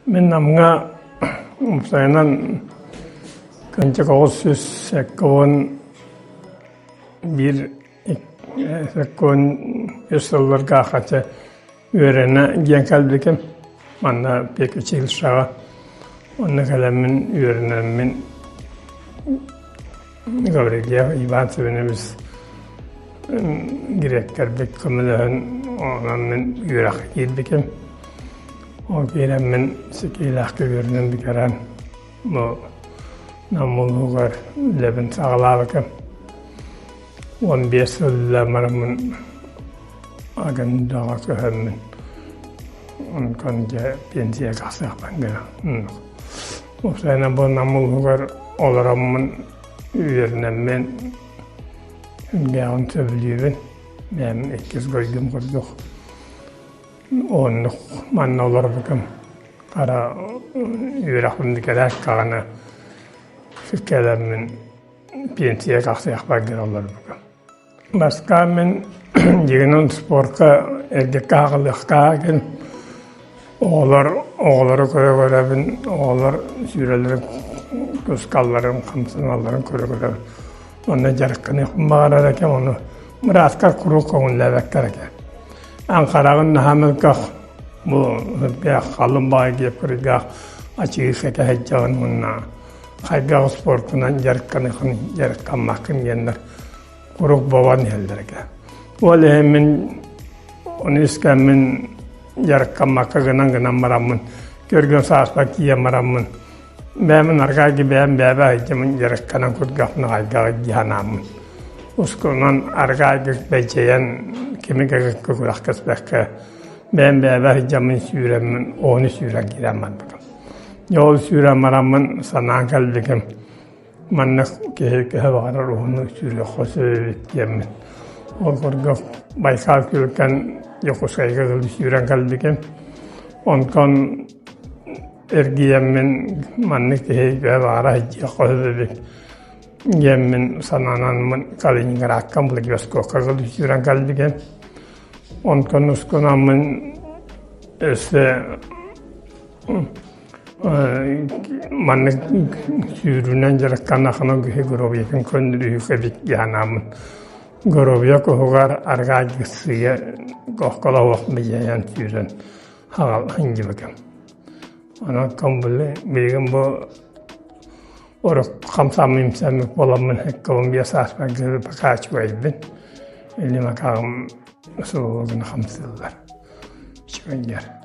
Мин Намҥа уопсайынан 1971 73 сылларга хача үөрэнэ диэн кэлбитим. Манна педучилищеҕа онно кэлэммин үөрэнэммин Гаврильев Иван Семенович дириэктэрбит көмөлөһөн онон мин үөрэххэ киирбитим. Ол киирэммин ситиилээхтик үөрэнэн бүтэрэн бу Нам улууһугар үлэбин саҕалаабытым. 15 сыл үлэлээн бараммын Агындаҕа көһөммүн онтон дьэ пенсияҕа тахсыахпын гына. Уопсайынан бу Нам улууһугар олороммун үөрэнэммин сүрдээҕин сөбүлүүбүн. Бэйэм иккис дойдум курдук оннук манна олорбутум. Хара үөрэхпин бүтэрээт даҕаны кэлэммин пенсия тахсыахпар диэри олорбутум. Бастаан мин дьиҥинэн спорка эрдиккэ аҕалыахтаах этим. Оҕолор оҕолору көрө-көрөбүн, оҕолор сүүрэллэрин, тускалларын, хамсаналларын көрө-көрөбүн. Онно дьарыктаныахпын баҕарар этим, ону бырааскар куруук көҥүллээбэттэр этэ. Аҥхараҕын наһаа мөлтөх, бу сүрдээх халыҥ баҕайы диэп кырыйдаах ачыгы кэтэ сылдьаҕын уонна хайдах спордунан дьарыктаныаххын дьарыктаммаккын диэннэр куруук бобон иһэллэр этэ. Ол иһин мин ону искэммин дьарыктаммакка гынан гынан бараммын көргөн сааспар тиийэн бараммын бэйэм аргаайгы бэйэм бэйэбэ сылдьаммын дьарыктанан курдахпына хайдаҕый дии санааммын ускунан аргаайгы бэйдьэйэн кими да күрэхтэспэккэ бэйэм бэйэбэ сылдьаммын сүүрэммин ону сүүрэн киирэн барбытым. Дьэ ол сүүрэн бараммын санаан кэлбитим Манна киһи төһө баҕарар уһуннук сүүрүөххэ сөп эбит диэммин. Ол курдук Байкал күөлтэн Дьокуускайга дылы сүүрэн кэлбитим. Онтон эргийэммин маннык киһи төһө баҕарар сылдьыахха сөп эбит диэммин санаанаммын Калининградка Владивостокка дылы сүүрэн кэлбитим. Онтон ускунаммын өссө Маннык сүүрүүнэн дьарыктаннахына киһи горобуйатын көннөрүүһүк эбит дии санааммын. Горобуйа куһугар арҕаа сыыйа кохколоһуох быйайан сүүрэн хаҕал сылдьыбытым. Онон били билигин бу урут хамсааммын-имсээммит буоламмын икки биэс сааспар диэри пока үчүгэйбин. Илим атаҕым суолугун хамсыыллар. Үчүгэйдэр.